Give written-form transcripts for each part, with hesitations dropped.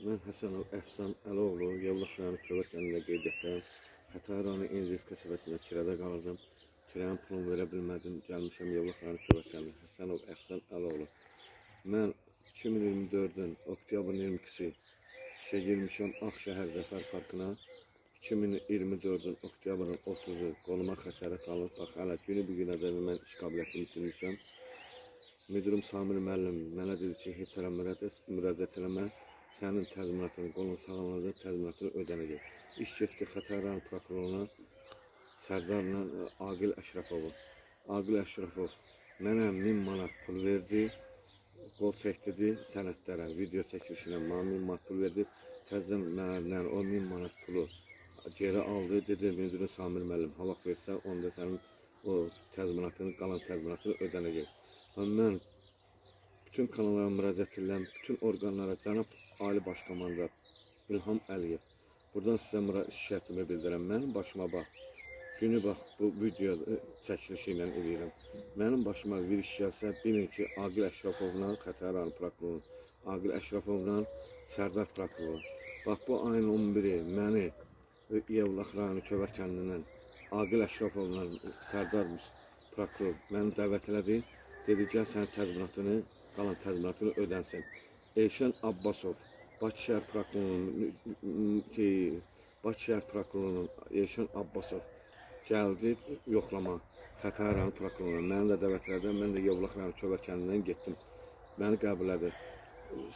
Mən Həsənov Əfsan Əloğlu, Yevlax rayonu Kövər kəndində qeydiyyatdayam. Xətai rayonu Enziz qəsəbəsində kirədə qalırdım. Kirənin pulunu verə bilmədim. Gəlmişəm Yevlax rayonu Kövər kəndi. Həsənov Əfsan Əloğlu. Mən 2024-ün oktyabrın 22-si işə girmişəm Ağşəhər Zəfər Parkına. 2024-ün oktyabrın 30-u qoluma xəsarət alıb. Bax, hələ günü bu günə də mən iş qabiliyyətimi itirmişəm. Müdürüm Samir müəllim mənə dedi ki, heç hələ müraciət eləmə. Sənin təzminatını, qolun sağlamlığı təzminatını ödənəcək. İş getdi Xətai rayon prokuroruna, Sərdarla Aqil Əşrəfovu. Aqil Əşrəfov mənə 1000 manat pul verdi. Qol çəkdirdi sənədlərə, video çəkilişinə mənə 1000 manat pul verdi. Təzədən məndən o 1000 manat pulu geri aldı. Dedi müdürün Samir müəllim ha vaxt versə, onda sənin o təzminatını, qalan təzminatını ödənəcək. Mən bütün kanallara müraciət edirəm, bütün orqanlara, cənab Ali Baş Komandan İlham Əliyev. Buradan sizə şikayətimi bildirəm. Mənim başıma bax, günü bax bu video çəkilişi ilə eləyirəm. Mənim başıma bir iş gəlsə, bilin ki, Aqil Əşrəfovla, Xətai rayon prokurorunun Aqil Əşrəfovla Sərdar prokuror. Bax bu ayın 11-i məni Yevlax rayonu Kövər kəndindən Aqil Əşrəfovla Sərdar prokuror məni dəvət elədi. Dedi gəl sənin təzminatını, qalan təzminatını ödənsin. Elşən Abbasov, Bakı şəhər prokurorunun şey, Bakı şəhər prokurorunun Elşən Abbasov gəldi yoxlama Xətai rayon prokuroruna. Məni də dəvət elədi. Mən də Yevlax rayonu Kövər kəndindən getdim. Məni qəbul elədi.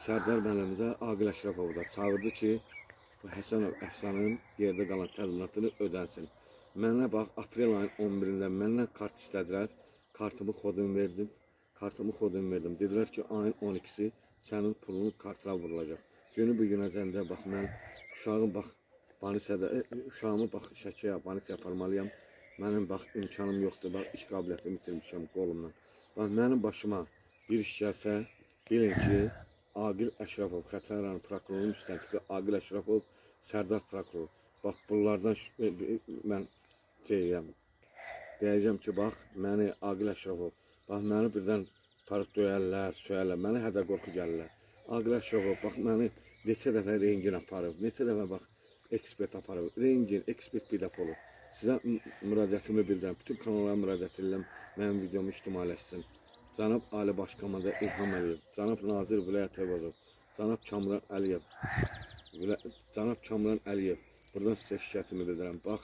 Sərdar müəllimi də Aqil Əşrəfovu da çağırdı ki, bu Həsənov Əfsanın yerdə qalan təzminatını ödənsin. Mənə bax, aprel ayının 11-də məndən kart istədilər. Kartımı kodunu verdim. Kartımı kodunu verdim. Dedilər ki, ayın 12-si sənin pulun kartına vurulacaq. Günü bu günəcən də bax mən uşağım bax Banisədə uşağımı bax Şəkiyə Banisəyə aparmalıyam. Mənim bax imkanım yoxdur. Bax iş qabiliyyətimi itirmişəm qolumdan. Bax mənim başıma bir iş gəlsə, bilin ki, Aqil Əşrəfov, Xətai rayon prokurorunun müstəntiqi Aqil Əşrəfov, Sərdar prokuror. Bax bunlardan mən deyirəm. Deyəcəm ki, bax məni Aqil Əşrəfov, bax məni birdən aparıb döyərlər, söyərlər, mənə hədə qorxu gəlirlər. Aqil Əşrəfov, bax məni neçə dəfə rentgen aparıb, neçə dəfə bax ekspert aparıb, rentgen, ekspert bir dəfə olub. Sizə müraciətimi bildirəm, bütün kanallara müraciət edirəm, mənim videomu ictimailəşsin. Cənab Ali Baş Komandan İlham Əliyev, cənab Nazir Vilayət Eyvazov, cənab Kamran Əliyev, cənab Kamran Əliyev, buradan sizə şikayətimi bildirəm. Bax,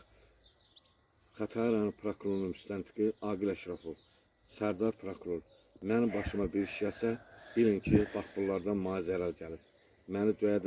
Xətai rayon prokurorunun müstəntiqi Aqil Əşrəfov, Sərdar prokuror, mənim başıma bir iş gəlsə, bilin ki, bax bunlardan mənə zərər gəlir. Məni döyə də